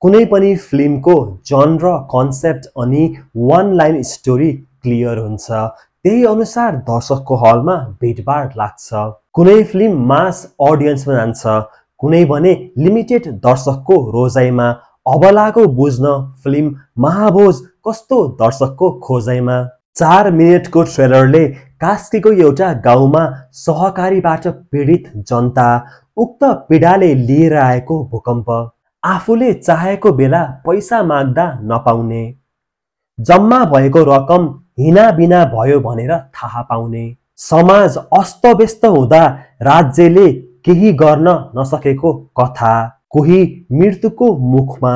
कुनै पनि फिल्मको जनर कन्सेप्ट अनि वन लाइन स्टोरी क्लियर हुन्छ, त्यही अनुसार दर्शकको हलमा भिडभाड लाग्छ। कुनै फिल्म मास अडियन्समा जान्छ, कुनै भने लिमिटेड दर्शकको रोजाइमा। अब लागो बुझ्न फिल्म महाभोज कस्तो दर्शकको खोजाइमा। 4 मिनेटको ट्रेलरले कास्कीको एउटा गाउँमा सहकारीबाट पीडित जनता, उक्त पीडाले लिएर आएको भूकम्प, आफूले चाहेको बेला पैसा माग्दा नपाउने, जम्मा भएको रकम हिनाबिना भयो भनेर थाहा पाउने, समाज अस्तव्यस्त हुँदा राज्यले केही गर्न नसकेको कथा, कोही मृत्युको मुखमा,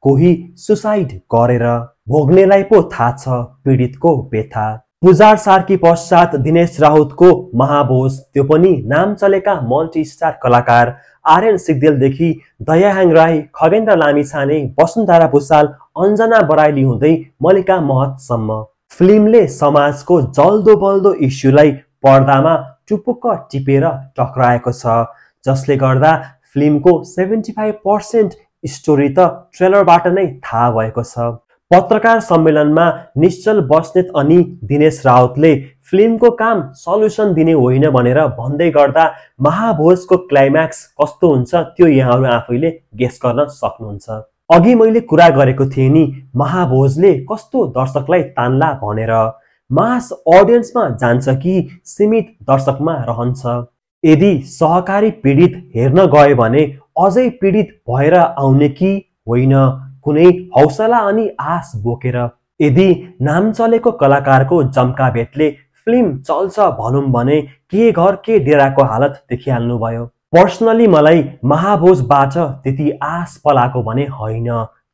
कोही सुसाइड गरेर, भोग्नेलाई पो थाहा छ पीडितको व्यथा। पुजार सार्की पश्चात दिनेश राउतको महाभोज, त्यो पनि नाम चलेका मल्टी स्टार कलाकार आर्यन सिग्देलदेखि दयाहाङ राई, खगेन्द्र लामिछाने, वसुन्धरा भुसाल, अञ्जना बराइली हुँदै मल्लिका महतसम्म। फिल्मले समाजको जल्दो बल्दो इस्युलाई पर्दामा टुपुक्क टिपेर टक्राएको छ, जसले गर्दा फिल्मको 75% स्टोरी त ट्रेलरबाट नै थाहा भएको छ। पत्रकार सम्मेलनमा निश्चल बस्नेत अनि दिनेश राउतले फिल्मको काम सल्युसन दिने होइन भनेर भन्दै गर्दा महाभोजको क्लाइम्याक्स कस्तो हुन्छ त्यो यहाँहरू आफैले गेस गर्न सक्नुहुन्छ। अघि मैले कुरा गरेको थिएँ नि, महाभोजले कस्तो दर्शकलाई तान्ला भनेर। मास अडियन्समा जान्छ कि सीमित दर्शकमा रहन्छ। यदि सहकारी पीडित हेर्न गयो भने अझै पीडित भएर आउने कि होइन, कुनै हौसला अनि आश बोकेर। यदि नाम चलेको कलाकारको जम्काभेटले फिल्म चल्छ भनौँ भने के घर के डेराको हालत देखिहाल्नु भयो। पर्सनली मलाई महाभोजबाट त्यति आश पलाएको भने होइन,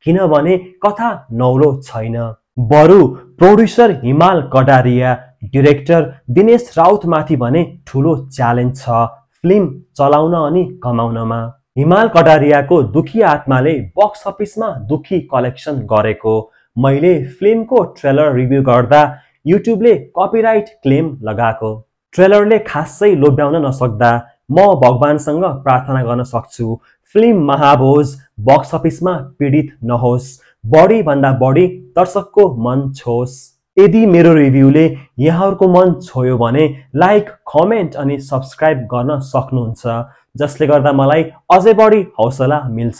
किनभने कथा नौलो छैन। बरु प्रोड्युसर हिमाल कटारिया, डिरेक्टर दिनेश राउतमाथि भने ठुलो च्यालेन्ज छ फिल्म चलाउन अनि कमाउनमा। हिमाल कटारियाको दुखी आत्माले बक्स अफिसमा दुखी कलेक्सन गरेको। मैले फिल्मको ट्रेलर रिभ्यू गर्दा युट्युबले कपिराइट क्लेम लगाएको। ट्रेलरले खासै लोभ्याउन नसक्दा म भगवानसँग प्रार्थना गर्न सक्छु फिल्म महाभोज बक्स अफिसमा पीडित नहोस्, बढी भन्दा बढी दर्शकको मन छोस्। यदि मेरो रिभ्यूले यहाँहरूको मन छोयो भने लाइक, कमेन्ट अनि सब्सक्राइब गर्न सक्नुहुन्छ, जसले गर्दा मलाई अझै बढी हौसला मिल्छ।